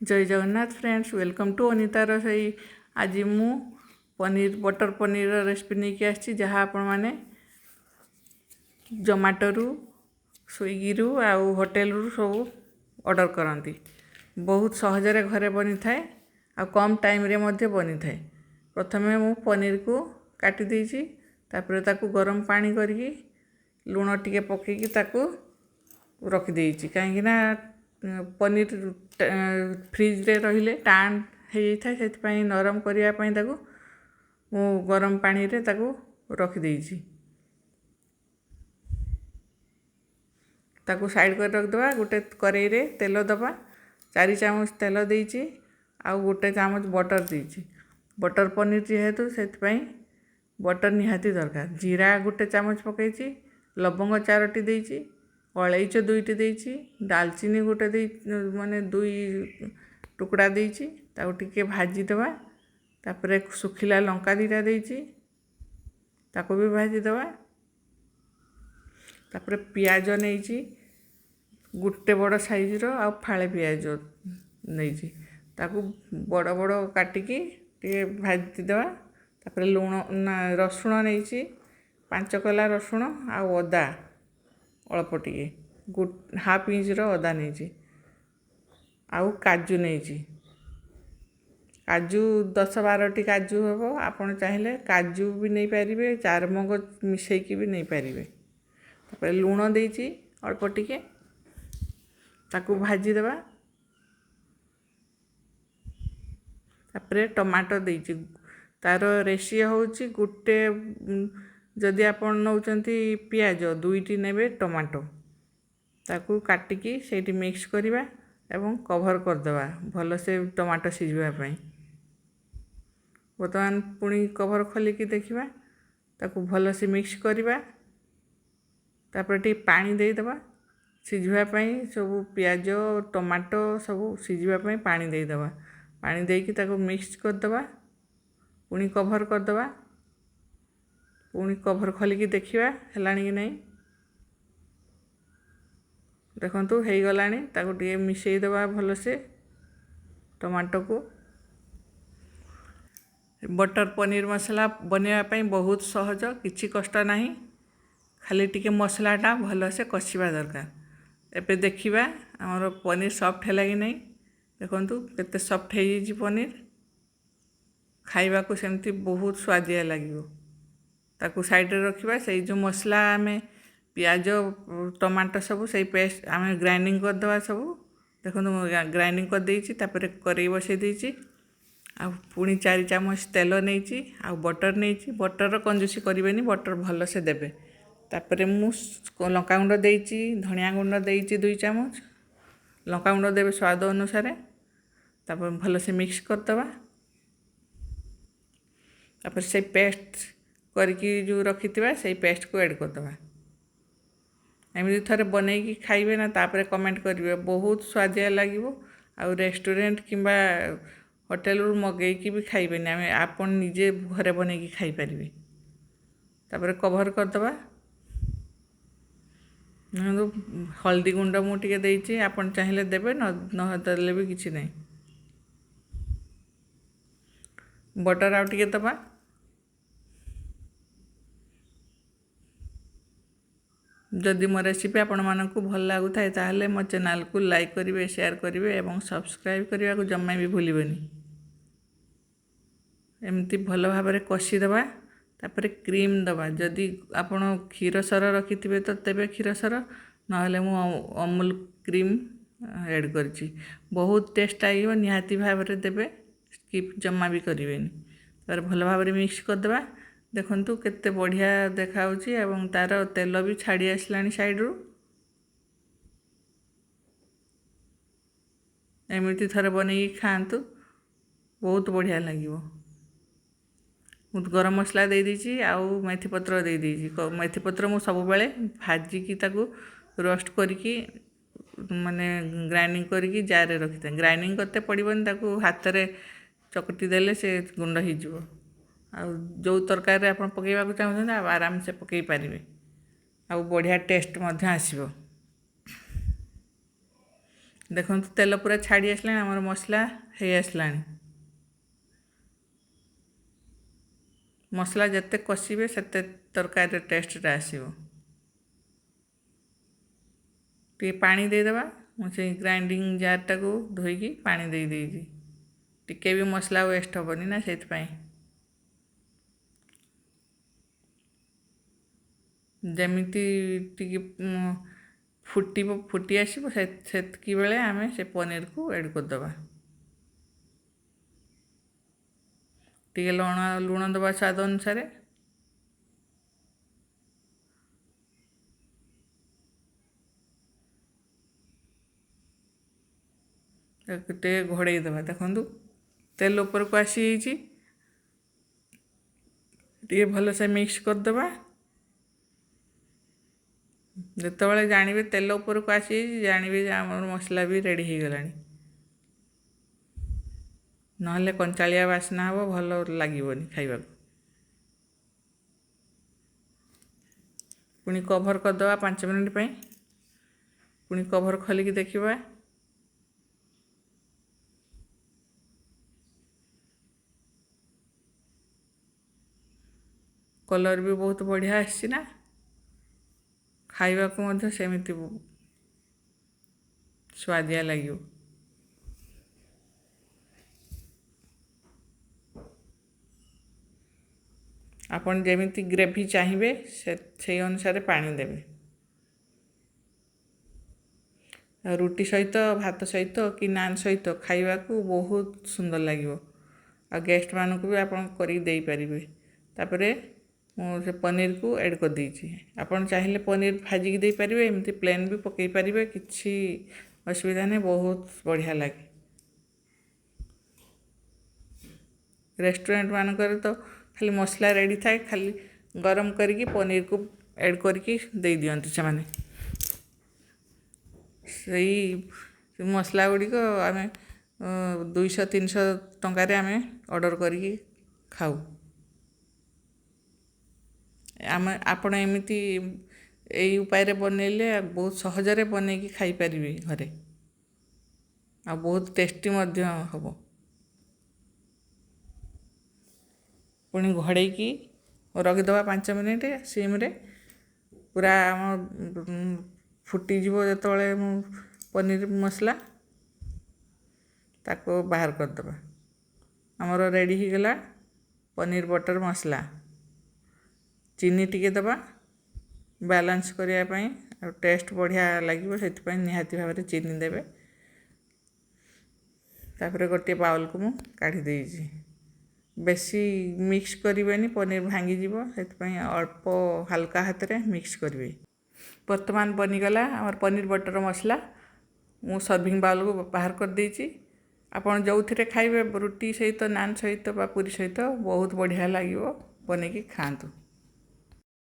Jay Jagannath friends, welcome to Anita ରୋଷେଇ। ଆଜି ମୁଁ ପନିର ବଟର୍ ପନିରର ରେସିପି ନେଇକି ଆସିଛି, ଯାହା ଆପଣମାନେ ଜୋମାଟୋରୁ, ସ୍ୱିଗିରୁ ଆଉ ହୋଟେଲରୁ ସବୁ ଅର୍ଡ଼ର କରନ୍ତି। ବହୁତ ସହଜରେ ଘରେ ବନିଥାଏ ଆଉ କମ୍ ଟାଇମ୍ରେ ମଧ୍ୟ ବନିଥାଏ। ପ୍ରଥମେ ମୁଁ ପନିରକୁ କାଟି ଦେଇଛି, ତାପରେ ତାକୁ ଗରମ ପାଣି କରିକି ଲୁଣ ଟିକେ ପକାଇକି ତାକୁ ରଖିଦେଇଛି, କାହିଁକିନା ପନିର ଫ୍ରିଜରେ ରହିଲେ ଟାଣ ହେଇଯାଇଥାଏ। ସେଥିପାଇଁ ନରମ କରିବା ପାଇଁ ତାକୁ ମୁଁ ଗରମ ପାଣିରେ ତାକୁ ରଖିଦେଇଛି। ତାକୁ ସାଇଡ଼୍ କରି ରଖିଦେବା। ଗୋଟେ କରେଇରେ ତେଲ ଦେବା। 4 ଚାମଚ ତେଲ ଦେଇଛି ଆଉ 1 ଚାମଚ ବଟର୍ ଦେଇଛି। ବଟର୍ ପନିର ଯେହେତୁ, ସେଥିପାଇଁ ବଟର୍ ନିହାତି ଦରକାର। ଜିରା 1 ଚାମଚ ପକାଇଛି, ଲବଙ୍ଗ 4ଟି ଦେଇଛି, ଅଳେଇଚ 2ଟି ଦେଇଛି, ଡାଲଚିନି ଗୋଟେ ଦେଇ ମାନେ 2 ଟୁକୁଡ଼ା ଦେଇଛି। ତାକୁ ଟିକେ ଭାଜିଦେବା। ତାପରେ ଶୁଖିଲା ଲଙ୍କା 2ଟା ଦେଇଛି, ତାକୁ ବି ଭାଜିଦେବା। ତାପରେ ପିଆଜ ନେଇଛି ଗୋଟେ ବଡ଼ ସାଇଜ୍ର, ଆଉ ଫାଳେ ପିଆଜ ନେଇଛି, ତାକୁ ବଡ଼ ବଡ଼ କାଟିକି ଟିକେ ଭାଜିଦେବା। ତାପରେ ଲୁଣ ନା ରସୁଣ ନେଇଛି, 5 କଲା ରସୁଣ ଆଉ ଅଦା ଅଳ୍ପ ଟିକେ, ହାଫ୍ ଇଞ୍ଚର ଅଦା ନେଇଛି, ଆଉ କାଜୁ ନେଇଛି। କାଜୁ 10-12ଟି କାଜୁ ହେବ। ଆପଣ ଚାହିଁଲେ କାଜୁ ବି ନେଇପାରିବେ, ଚାରମଗଜ ମିଶାଇକି ବି ନେଇପାରିବେ। ତାପରେ ଲୁଣ ଦେଇଛି ଅଳ୍ପ ଟିକେ, ତାକୁ ଭାଜିଦେବା। ତାପରେ ଟମାଟୋ ଦେଇଛି। ତା'ର ରେସିଓ ହେଉଛି ଗୋଟେ ଯଦି ଆପଣ ନେଉଛନ୍ତି ପିଆଜ, 2ଟି ନେବେ ଟମାଟୋ। ତାକୁ କାଟିକି ସେଇଠି ମିକ୍ସ କରିବା ଏବଂ କଭର୍ କରିଦେବା ଭଲସେ ଟମାଟୋ ସିଝିବା ପାଇଁ। ବର୍ତ୍ତମାନ ପୁଣି କଭର୍ ଖୋଲିକି ଦେଖିବା, ତାକୁ ଭଲସେ ମିକ୍ସ କରିବା। ତାପରେ ଟିକେ ପାଣି ଦେଇଦେବା ସିଝିବା ପାଇଁ। ସବୁ ପିଆଜ ଟମାଟୋ ସବୁ ସିଝିବା ପାଇଁ ପାଣି ଦେଇଦେବା। ପାଣି ଦେଇକି ତାକୁ ମିକ୍ସ କରିଦେବା, ପୁଣି କଭର୍ କରିଦେବା। ପୁଣି କଭର୍ ଖୋଲିକି ଦେଖିବା ହେଲାଣି କି ନାହିଁ। ଦେଖନ୍ତୁ, ହେଇଗଲାଣି। ତାକୁ ଟିକେ ମିଶାଇ ଦେବା ଭଲସେ ଟମାଟୋକୁ। ବଟର୍ ପନିର ମସଲା ବନେଇବା ପାଇଁ ବହୁତ ସହଜ, କିଛି କଷ୍ଟ ନାହିଁ। ଖାଲି ଟିକେ ମସଲାଟା ଭଲସେ କଷିବା ଦରକାର। ଏବେ ଦେଖିବା ଆମର ପନିର ସଫ୍ଟ ହେଲା କି ନାହିଁ। ଦେଖନ୍ତୁ କେତେ ସଫ୍ଟ ହେଇଯାଇଛି ପନିର। ଖାଇବାକୁ ସେମିତି ବହୁତ ସୁଆଦିଆ ଲାଗିବ। ତାକୁ ସାଇଡ଼୍ରେ ରଖିବା। ସେଇ ଯେଉଁ ମସଲା ଆମେ ପିଆଜ ଟମାଟୋ ସବୁ ସେଇ ପେଷ୍ଟ ଆମେ ଗ୍ରାଇଣ୍ଡିଙ୍ଗ କରିଦେବା ସବୁ। ଦେଖନ୍ତୁ, ମୁଁ ଗ୍ରାଇଣ୍ଡିଙ୍ଗ କରିଦେଇଛି। ତାପରେ କରେଇ ବସାଇ ଦେଇଛି ଆଉ ପୁଣି 4 ଚାମଚ ତେଲ ନେଇଛି ଆଉ ବଟର୍ ନେଇଛି। ବଟର୍ର କଞ୍ଜୁସି କରିବେନି, ବଟର୍ ଭଲସେ ଦେବେ। ତାପରେ ମୁଁ ଲଙ୍କାଗୁଣ୍ଡ ଦେଇଛି, ଧନିଆ ଗୁଣ୍ଡ ଦେଇଛି 2 ଚାମଚ। ଲଙ୍କାଗୁଣ୍ଡ ଦେବେ ସ୍ୱାଦ ଅନୁସାରେ। ତାପରେ ଭଲସେ ମିକ୍ସ କରିଦେବା। ତାପରେ ସେଇ ପେଷ୍ଟ କରିକି ଯେଉଁ ରଖିଥିବା, ସେଇ ପେଷ୍ଟକୁ ଆଡ଼୍ କରିଦେବା। ଏମିତି ଥରେ ବନେଇକି ଖାଇବେ ନା, ତାପରେ କମେଣ୍ଟ କରିବେ। ବହୁତ ସୁଆଦିଆ ଲାଗିବ ଆଉ ରେଷ୍ଟୁରାଣ୍ଟ କିମ୍ବା ହୋଟେଲରୁ ମଗେଇକି ବି ଖାଇବେନି, ଆମେ ଆପଣ ନିଜେ ଘରେ ବନେଇକି ଖାଇପାରିବେ। ତାପରେ କଭର୍ କରିଦେବା। ହଳଦୀ ଗୁଣ୍ଡ ମୁଁ ଟିକେ ଦେଇଛି, ଆପଣ ଚାହିଁଲେ ଦେବେ, ନ ଦେଲେ ବି କିଛି ନାହିଁ। ବଟର୍ ଆଉ ଟିକେ ଦେବା। ଯଦି ମୋ ରେସିପି ଆପଣମାନଙ୍କୁ ଭଲ ଲାଗୁଥାଏ, ତାହେଲେ ମୋ ଚ୍ୟାନେଲକୁ ଲାଇକ୍ କରିବେ, ସେୟାର କରିବେ ଏବଂ ସବସ୍କ୍ରାଇବ୍ କରିବାକୁ ଜମା ବି ଭୁଲିବେନି। ଏମିତି ଭଲ ଭାବରେ କଷିଦେବା। ତାପରେ କ୍ରିମ୍ ଦେବା। ଯଦି ଆପଣ କ୍ଷୀର ସର ରଖିଥିବେ ତ ତେବେ କ୍ଷୀର ସର, ନହେଲେ ମୁଁ ଅମୁଲ କ୍ରିମ୍ ଆଡ଼୍ କରିଛି। ବହୁତ ଟେଷ୍ଟ ଲାଗିବ। ନିହାତି ଭାବରେ ଦେବେ, ସ୍କିପ୍ ଜମା ବି କରିବେନି। ତାପରେ ଭଲ ଭାବରେ ମିକ୍ସ କରିଦେବା। ଦେଖନ୍ତୁ କେତେ ବଢ଼ିଆ ଦେଖାହେଉଛି ଏବଂ ତା'ର ତେଲ ବି ଛାଡ଼ି ଆସିଲାଣି ସାଇଡ଼ରୁ। ଏମିତି ଥରେ ବନେଇକି ଖାଆନ୍ତୁ, ବହୁତ ବଢ଼ିଆ ଲାଗିବ। ମୁଁ ଗରମ ମସଲା ଦେଇଦେଇଛି ଆଉ ମେଥି ପତ୍ର ଦେଇଦେଇଛି। ମେଥି ପତ୍ର ମୁଁ ସବୁବେଳେ ଭାଜିକି ତାକୁ ରୋଷ୍ଟ କରିକି ମାନେ ଗ୍ରାଇଣ୍ଡିଙ୍ଗ କରିକି ଜାର୍ରେ ରଖିଥାଏ। ଗ୍ରାଇଣ୍ଡିଙ୍ଗ କରତେ ପଡ଼ିବନି, ତାକୁ ହାତରେ ଚକଟି ଦେଲେ ସେ ଗୁଣ୍ଡ ହେଇଯିବ। ଆଉ ଯେଉଁ ତରକାରୀରେ ଆପଣ ପକାଇବାକୁ ଚାହୁଁଛନ୍ତି, ଆଉ ଆରାମସେ ପକାଇ ପାରିବେ ଆଉ ବଢ଼ିଆ ଟେଷ୍ଟ ମଧ୍ୟ ଆସିବ। ଦେଖନ୍ତୁ ତେଲ ପୁରା ଛାଡ଼ି ଆସିଲାଣି, ଆମର ମସଲା ହେଇ ଆସିଲାଣି। ମସଲା ଯେତେ କଷିବେ ସେତେ ତରକାରୀର ଟେଷ୍ଟଟା ଆସିବ। ଟିକେ ପାଣି ଦେଇଦେବା। ମୁଁ ସେଇ ଗ୍ରାଇଣ୍ଡିଙ୍ଗ ଜାର୍ଟାକୁ ଧୋଇକି ପାଣି ଦେଇଦେଇଛି। ଟିକେ ବି ମସଲା ୱେଷ୍ଟ ହେବନି ନା, ସେଇଥିପାଇଁ। ଯେମିତି ଟିକେ ଫୁଟିବ, ଫୁଟି ଆସିବ, ସେତିକି ବେଳେ ଆମେ ସେ ପନିରକୁ ଏଡ଼୍ କରିଦେବା। ଟିକେ ଲୁଣ ଦେବା ସ୍ୱାଦ ଅନୁସାରେ। ଟିକେ ଘୋଡ଼େଇ ଦେବା। ଦେଖନ୍ତୁ ତେଲ ଉପରକୁ ଆସିଯାଇଛି। ଟିକେ ଭଲସେ ମିକ୍ସ କରିଦେବା। ଯେତେବେଳେ ଜାଣିବେ ତେଲ ଉପରକୁ ଆସିଯାଇଛି, ଜାଣିବେ ଯେ ଆମର ମସଲା ବି ରେଡ଼ି ହେଇଗଲାଣି। ନହେଲେ କଞ୍ଚାଳିଆ ବାସ୍ନା ହେବ, ଭଲ ଲାଗିବନି ଖାଇବାକୁ। ପୁଣି କଭର୍ କରିଦେବା 5 ମିନିଟ୍ ପାଇଁ। ପୁଣି କଭର୍ ଖୋଲିକି ଦେଖିବା। କଲର୍ ବି ବହୁତ ବଢ଼ିଆ ଆସିଛି ନା, ଖାଇବାକୁ ମଧ୍ୟ ସେମିତି ସୁଆଦିଆ ଲାଗିବ। ଆପଣ ଯେମିତି ଗ୍ରେଭି ଚାହିଁବେ ସେଇ ଅନୁସାରେ ପାଣି ଦେବେ। ରୁଟି ସହିତ, ଭାତ ସହିତ କି ନାନ୍ ସହିତ ଖାଇବାକୁ ବହୁତ ସୁନ୍ଦର ଲାଗିବ। ଆଉ ଗେଷ୍ଟମାନଙ୍କୁ ବି ଆପଣ କରିକି ଦେଇପାରିବେ। ତାପରେ ମୁଁ ସେ ପନିରକୁ ଏଡ଼୍ କରିଦେଇଛି। ଆପଣ ଚାହିଁଲେ ପନିର ଭାଜିକି ଦେଇପାରିବେ, ଏମିତି ପ୍ଲେନ୍ ବି ପକାଇ ପାରିବେ, କିଛି ଅସୁବିଧା ନାହିଁ, ବହୁତ ବଢ଼ିଆ ଲାଗେ। ରେଷ୍ଟୁରାଣ୍ଟ ମାନଙ୍କରେ ତ ଖାଲି ମସଲା ରେଡ଼ି ଥାଏ, ଖାଲି ଗରମ କରିକି ପନିରକୁ ଏଡ଼୍ କରିକି ଦେଇଦିଅନ୍ତି ସେମାନେ। ସେଇ ମସଲା ଗୁଡ଼ିକ ଆମେ 200-300 ଟଙ୍କାରେ ଆମେ ଅର୍ଡ଼ର କରିକି ଖାଉ। ଆମେ ଆପଣ ଏମିତି ଏଇ ଉପାୟରେ ବନେଇଲେ ବହୁତ ସହଜରେ ବନେଇକି ଖାଇପାରିବେ ଘରେ, ଆଉ ବହୁତ ଟେଷ୍ଟି ମଧ୍ୟ ହେବ। ପୁଣି ଘୋଡ଼େଇକି ରଖିଦେବା 5 ମିନିଟ୍ ସିମ୍ରେ। ପୁରା ଆମ ଫୁଟିଯିବ ଯେତେବେଳେ ମୁଁ ପନିର ମସଲା, ତାକୁ ବାହାର କରିଦେବା। ଆମର ରେଡ଼ି ହେଇଗଲା ପନିର ବଟର ମସଲା। ଚିନି ଟିକେ ଦେବା ବାଲାନ୍ସ କରିବା ପାଇଁ, ଆଉ ଟେଷ୍ଟ ବଢ଼ିଆ ଲାଗିବ, ସେଥିପାଇଁ ନିହାତି ଭାବରେ ଚିନି ଦେବେ। ତାପରେ ଗୋଟିଏ ବାଉଲକୁ ମୁଁ କାଢ଼ି ଦେଇଛି। ବେଶୀ ମିକ୍ସ କରିବେନି, ପନିର ଭାଙ୍ଗିଯିବ, ସେଥିପାଇଁ ଅଳ୍ପ ହାଲକା ହାତରେ ମିକ୍ସ କରିବେ। ବର୍ତ୍ତମାନ ବନିଗଲା ଆମର ପନିର ବଟର ମସଲା। ମୁଁ ସର୍ଭିଂ ବାଉଲକୁ ବାହାର କରିଦେଇଛି। ଆପଣ ଯେଉଁଥିରେ ଖାଇବେ, ରୁଟି ସହିତ, ନାନ୍ ସହିତ ବା ପୁରୀ ସହିତ ବହୁତ ବଢ଼ିଆ ଲାଗିବ। ବନେଇକି ଖାଆନ୍ତୁ।